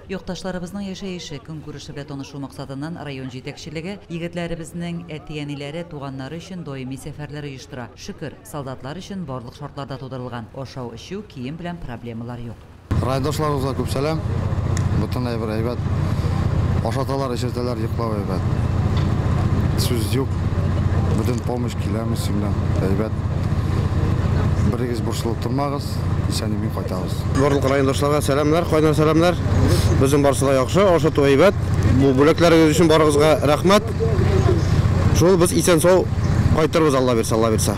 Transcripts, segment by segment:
Якташларыбызның яшәеше, көнкүреше белән танышу максатыннан район җитәкчелеге егетләребезнең әти-әниләре, туганнары өчен даими сәфәрләр оештыра. Шөкер, солдатлар өчен барлык шартлар да тудырылган. Ашау-эчү, кием белән проблемалар юк. Райондашларыбызга күп сәлам. Бөтен әйбер әйбәт. Ашаталар, эчертәләр, йоклау әйбәт. Сүз юк. Бөтен помощь килә Мөслимнән. Әйбәт. Берегез борчылып тормагыз, исән-имин кайтабыз. Барлык райондашларга сәламләр, кайнар сәламләр. Безнең барысы да яхшы, ашату әйбәт. Бу бүләкләрегез өчен барыгызга рәхмәт. Шул без исән-сау кайтырбыз, Алла бирсә, Алла бирсә.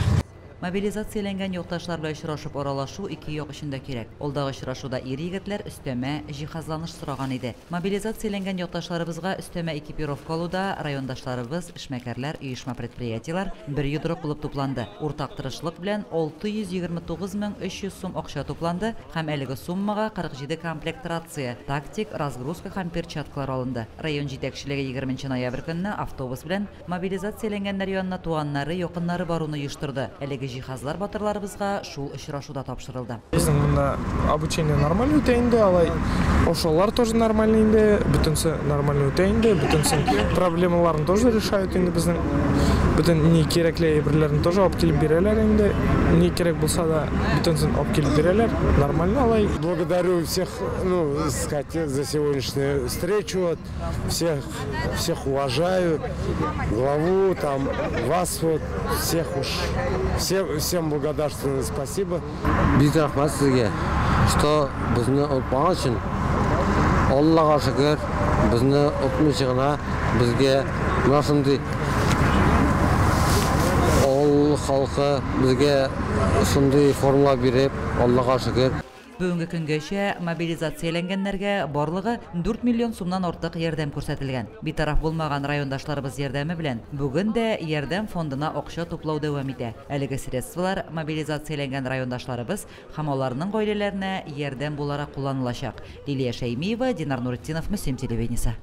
Мобилизацияләнгән якташлар белән очрашып аралашу ике як өчен дә кирәк. Алдагы очрашуда ир-егетләр өстәмә җиһазланыш сораган иде. Мобилизацияләнгән якташларыбызга өстәмә экипировка алуда райондашларыбыз, эшмәкәрләр, оешма-предприятиеләр бер йодрык булып тупланды. Уртак тырышлык белән 629 мең 300 сум акча тупланды һәм әлеге суммага 47 комплект рация, тактик, разгрузка һәм перчаткалар алынды. Район җитәкчелеге 20 нче ноябрь көнне автобус белән Мобилизацияләнгәннәр янына туганнары, якыннары баруны оештырды. Әлеге җиһазлар батырларыбызга шул очрашуда тапшырылды. Безнең монда обучение нормаль үтә инде, алай ошолар тоже нормальный инде, бөтенсе нормальный үтә инде, бөтенсен проблемаларын тоже решают инде безнең. Бөтен ни кирәкле әйберләрне тоже алып килеп бирәләр инде. Ни кирәк булса да, бөтенсен алып килеп бирәләр. Нормально алай. Благодарю всех, ну, сказать, за сегодняшнюю встречу. Вот. Всех, всех уважаю, главу, там, вас вот, всех уж, всем, всем благодарственное спасибо. Бик рәхмәт сезгә, что безне онытмаган өчен. Аллага шөкер, безне онытмыйча гына безгә менә шундый авыл халкы безгә шундый формалар биреп, Аллага шөкер. Бүгенге көнгәчә мобилизацияләнгәннәргә барлыгы 4 миллион сумнан артык ярдәм күрсәтелгән. Битараф булмаган райондашларыбыз ярдәме белән бүген дә Ярдәм фондына акча туплау дәвам итә. Әлеге средстволар мобилизацияләнгән райондашларыбыз һәм аларның гаиләләренә ярдәм буларак кулланылачак. Лилия Шәймиева, Динар Нуретдинов, Мөслим телевидениесе.